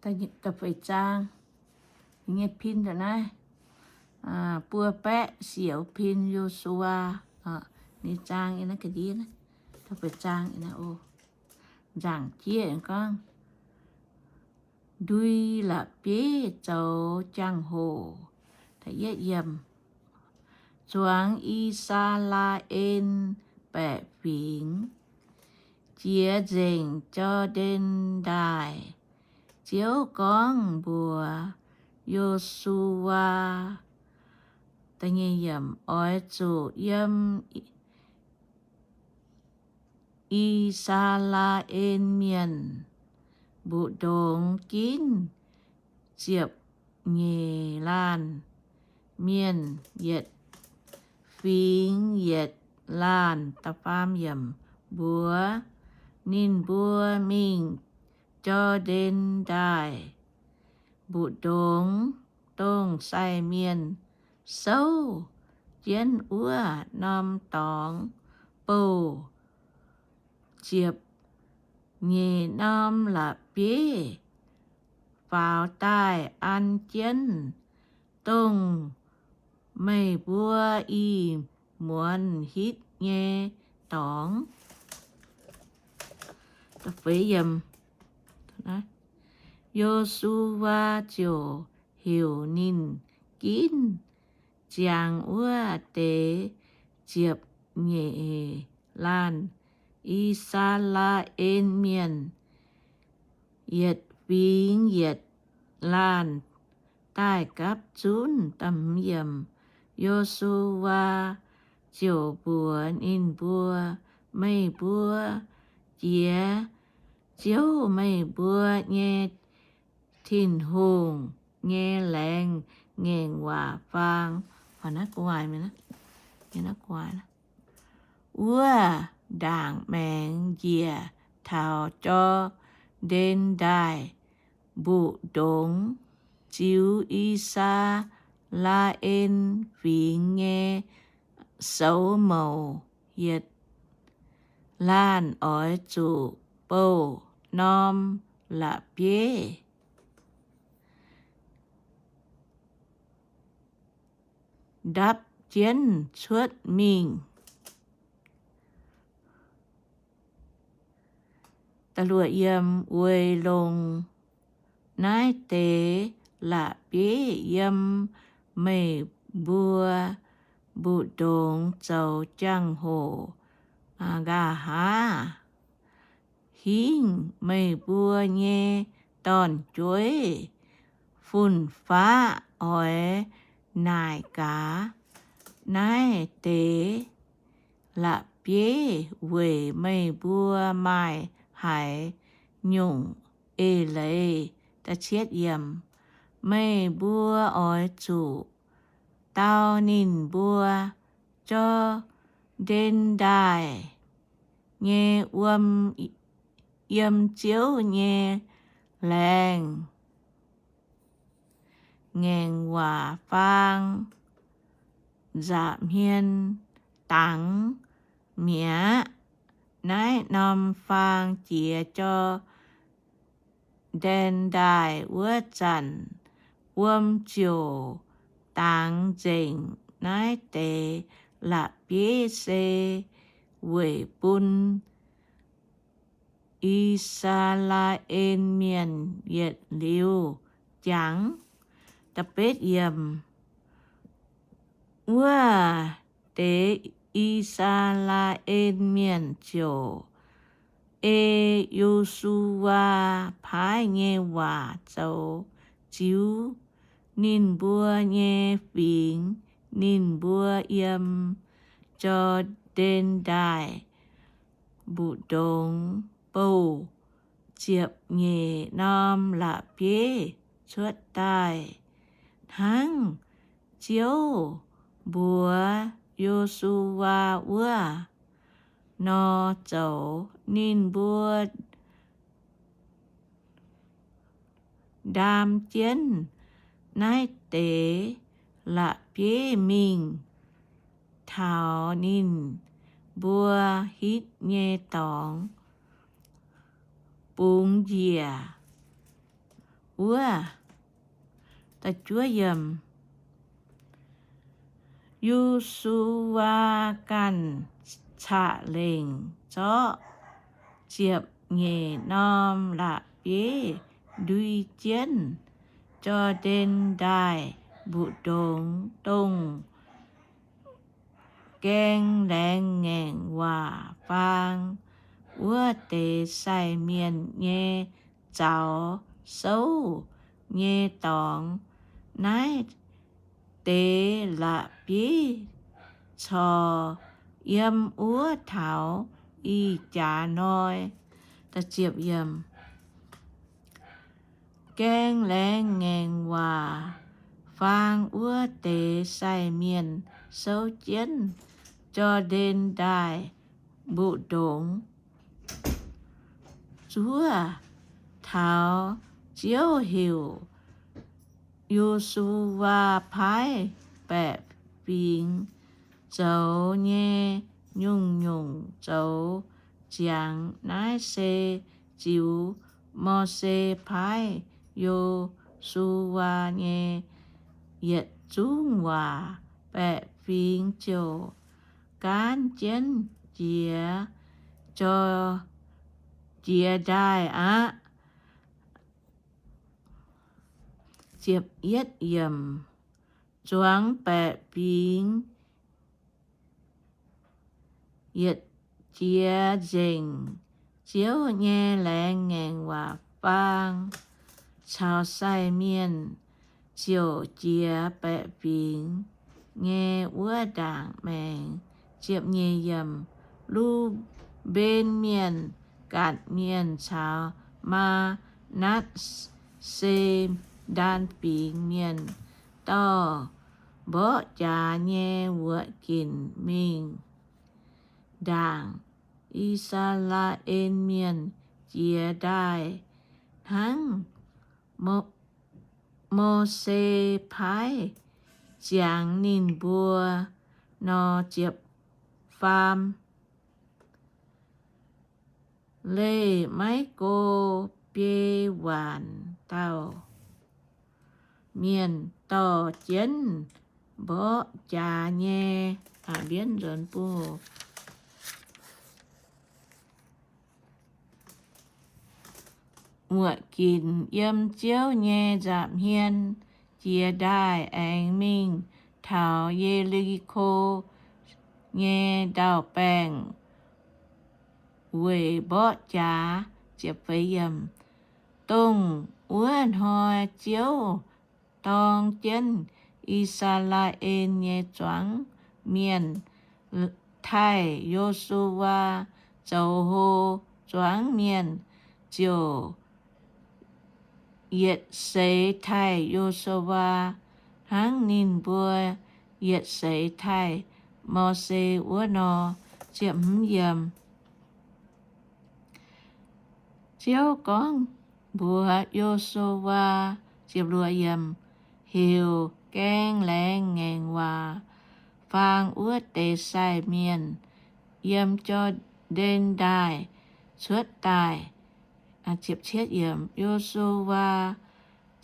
Da'feix zaang nyei pin da'naaiv, buo baeqv siec pin Yo^su^waa. Ninh zaang yiem naaiv ga'ndiev, da'feix zaang, nzaangc jieqv gorngv, ndui la'bieiv zoux jangx-hoc. Zuangx I^saa^laa^en baeqc fingx jiex nzengc Jor^ndaen Ndaaih, Ziouv gorngv mbuox Yo^su^waa, Oix zuqc yiem I^saa^laa^en Mienh mbu'ndongx ginv ziepc nyeic laanh mienh, yietc fingx yietc laanh, mbuox ninh mbuo mingh Jor^ndaen Ndaaih mbu'ndongx, dongh sai mienh souv jienv wuov norm dorngx bouh ziepc nyeic norm la'bieiv faaux daaih an jienv dongh meih mbuo ih muonz hitv nyei dorngx. Yo^su^waa ziouc heuc ninh ginv ziangx wuov deix ziepc nyeic laanh I^saa^laa^en Mienh, yietc fingx yietc laanh, daaih gapv zunv. Yo^su^waa ziouc mbuox ninh mbuo, Meih mbuo jiex Ziouv, meih mbuo nyei Tin-Hungh, nyei laengz ngaengc waac faang wuov ndaangc maengx njiec taux Jor^ndaen Ndaaih mbu'ndongx, ziux I^saa^laa^en Fingx nyei soux mouc. Yietc laanh oix zuqc bouh norm la'bieiv ndapv jienv cuotv mingh. Weic longc naaiv deix la'bieiv yiem meih mbuo mbu'ndongx zoux jangx-hoc nqa'haav hingv meih mbuo nyei dorn-jueiv fun-faqv oix naaic gaax naaiv deix la'bieiv weic meih mbuo maaih haaix nyungc eix leiz. Meih mbuo oix zuqc dau ninh mbuo, Jor^ndaen Ndaaih nyei wuom yiem Ziouv nyei laengz ngaengc waac faang nza'hmien dangx mi'aqv. Naaiv norm faang jiex Jor^ndaen Ndaaih wuov zanc, wuom ziouc dangx nzengc naaiv deix la'bieiv, se weic bun I^saa^laa^en Mienh yietc liuz jangx. Wuov deix I^saa^laa^en Mienh ziouc ei Yo^su^waa paaiv nyei waac zoux ziux ninh mbuo nyei fingx. Ninh mbuo yiem Jor^ndaen Ndaaih mbu'ndongx bouh ziepc nyeic norm la'bieiv cuotv daaih, hnangv Ziouv mbuox Yo^su^waa wuov nor zoux. Ninh mbuo ndaam jienv naaiv deix la'bieiv mingh taux ninh mbuo hitv nyei dorngx, bungx njiec, wuov. Yo^su^waa ganh caqv-lengc zorqv ziepc nyeic norm la'bieiv ndui jienv Jor^ndaen Ndaaih mbu'ndongx, dongh gaeng laengz ngaengc waac faang wuov deix sai mienh nyei zaux souv nyei dorngx. Naaiv deix la'bieiv corc yiem wuov taux ih jaax hnoi. Gaeng laengz ngaengc waac faang wuov deix sai mienh souv jienv Jor^ndaen Ndaaih mbu'ndongx zuov taux Ziouv heuc Yo^su^waa paaiv baeqc fingx zoux nyei nyungc-nyungc zoux ziangx. Naaiv se ziux Mose paaiv Yo^su^waa nyei yietc zungv waac. Baeqc fingx ziouc gaanv jienv jiex, jiex ndaaih aqv. Zuangx baeqc fingx yietc jiex nzengc, Ziouv nyei laengz ngaengc waac faang caux sai mienh ziouc jiex baeqc fingx nyei wuov ndaangc maengx. Lu^mben Mienh, Gaatc Mienh caux Maa^natv^se Ndaan Fingx Mienh dorh mborqv jaax nyei wuoqc ginc mingh ndaangc I^saa^laa^en Mienh jiex ndaaih hnangv Mose paaiv ziangx ninh mbuo nor. Ziepc faam leih maiv go biei waanc dauh mienh dorh jienv mborqv jaax nyei wuoqc ginc yiem Ziouv nyei nza'hmien jiex ndaaih aengx mingh taux Ye^li^ko nyei ndau-baengh weic mborqv jaax. Dongh wuov hnoi Ziouv dorng jienv I^saa^laa^en nyei zuangx mienh taaih Yo^su^waa zoux hlo. Zuangx mienh ziouc yietc seix taaih Yo^su^waa hnangv ninh mbuo yietc seix taaih Mose wuov nor. Ziouv gorngv mbuox Yo^su^waa, heuc gaeng laengz ngaengc waac faang wuov deix sai mienh yiem Jor^ndaen Ndaaih cuotv daaih. Yo^su^waa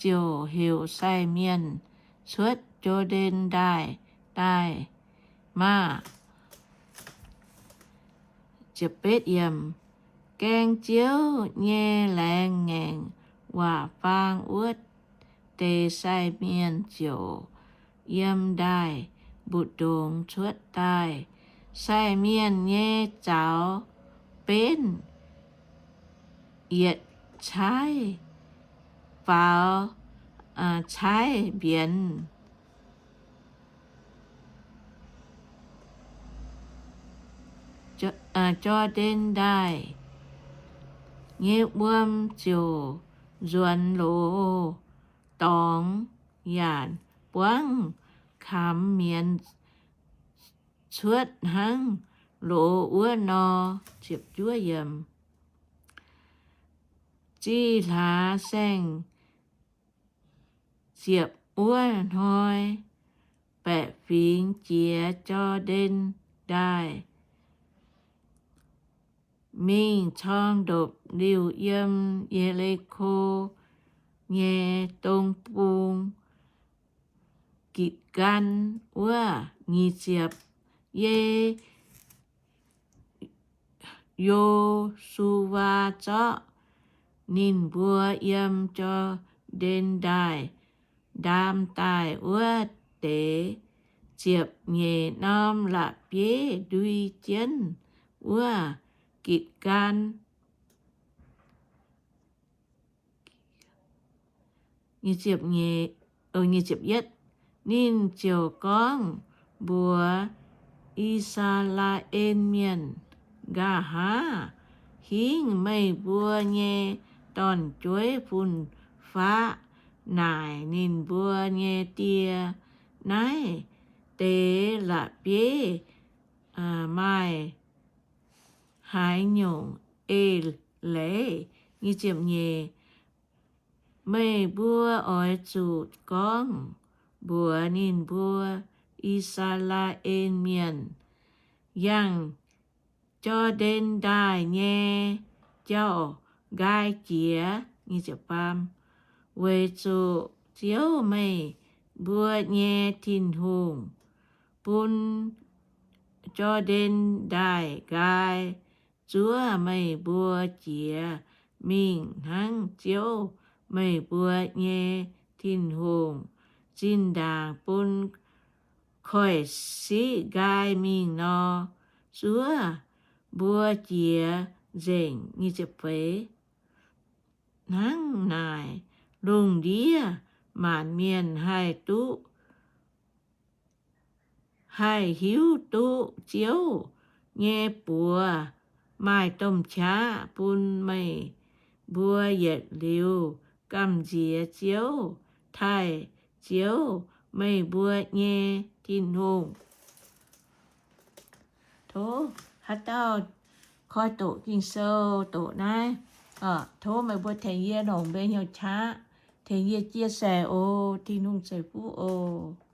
ziouc heuc sai mienh cuotv Jor^ndaen Ndaaih daaih maah! Gaeng Ziouv nyei laengz ngaengc waac faang wuov deix sai mienh ziouc yiem ndaaih mbu'ndongx cuotv daaih. Sai mienh nyei zaux benv yietc caaiv faaux caaiv mbienx. Jor^ndaen Ndaaih nyei wuom ziouc nzuonx loz dorngx yaac buangv kamx mienz cuotv hnangv loz wuov nor. Zih hlaax saeng-ziepc wuov hnoi, baeqc fingx jiex Jor^ndaen Ndaaih mingh corng ndopv-liuh yiem Ye^li^ko. nyei dong bung Gitc^gan wuov. Nyic ziepc, yie Yo^su^waa zorqv ninh mbuo yiem Jor^ndaen Ndaaih ndaam daaih wuov deix ziepc nyeic norm la'bieiv ndui jienv wuov Gitc^gan. Ninh ziouc gorngv mbuox I^saa^laa^en Mienh, Nqa'haav hingv meih mbuo nyei dorn-jueiv fun-faqv naaic ninh mbuo nyei die, Naaiv deix la'bieiv maaih haaix nyungc eix leiz? Meih mbuo oix zuqc gorngv mbuox ninh mbuo, I^saa^laa^en Mienh, yangh Jor^ndaen Ndaaih nyei jauv-nqaai jiex, weic zuqc Ziouv, meih mbuo nyei Tin-Hungh, bun Jor^ndaen Ndaaih nqaai zuov meih mbuo jiex mingh hnangv Ziouv, meih mbuo nyei Tin-Hungh, zinh ndaangc bun Koiv-Siqv nqaai mingh nor, zuov mbuo jiex nzengc. Hnangv naaic, lungh ndiev maanc mienh haih duqv, haih hiuv duqv Ziouv nyei buoz maaih domh qaqv bun meih mbuo yietc liuz gamh nziex Ziouv, taaih Ziouv, meih mbuo nyei Tin-Hungh. Tov haaix dauh koi doqc Ging-Sou doqc naaiv, tov meih mbuo tengx yie longc mbuo hnyouv qaqv, tengx yie chia sẻ oc. Tin-Hungh ceix fuqv oc.